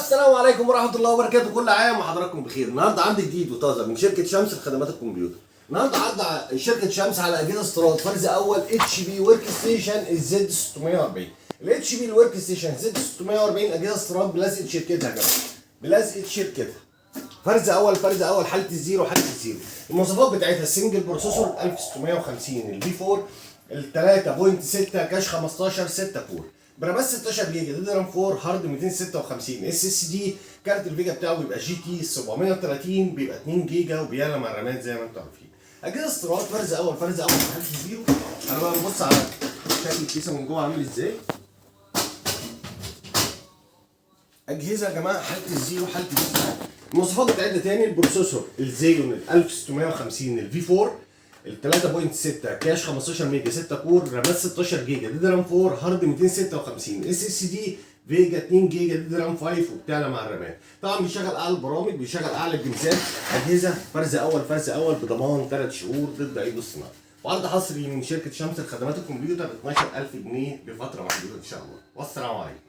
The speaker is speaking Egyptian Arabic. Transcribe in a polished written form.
السلام عليكم ورحمة الله وبركاته. كل عام وحضراتكم بخير. النهارده عندي جديد وطازه من شركة شمس لخدمات الكمبيوتر. النهارده عرض شركة شمس على اجهزة استيراد فرز اول HP Workstation ال Z 640. ال HP ال Workstation Z 640 اجهزة استيراد بلزقه شركتها يا جماعه، بلزقه شركتها. فرز اول، فرز اول، حاله ال zero، حاله ال zero. المواصفات بتاعتها ال single processor 1650 ال V 4 ال 3.6 cache 15 6 core، برامات 16 جيجا DDR 4، hard 256 SSD. كارت ال VGA بتاعه بيبقى GT 730، بيبقى 2 جيجا وبيعلى مع الرامات زي ما انتم عارفين. اجهزة استيراد فرز اول، فرز اول، حاله ال zero. انا بقى نبص على شكل الكيسة من جوه عامل ازاي. اجهزة يا جماعة حاله ال zero، حاله ال zero. المواصفات بتاعتها تاني: ال processor ال Xeon 1650 ال V 4 ال 3.6 cache 15 ميجا 6 core، رامات 16 جيجا DDR 4، hard 256 SSD، VGA 2 جيجا DDR 5 وبتعلى مع الرامات. طبعا بيشغل اعلى البرامج، بيشغل اعلى الجيمزات. اجهزة فرز اول، فرز اول، بضمان 3 شهور ضد عيوب الصناعه. وعرض حصري من شركة شمس لخدمات الكمبيوتر 12000 جنيه لفترة محدودة ان شاء الله. والسلام عليكم.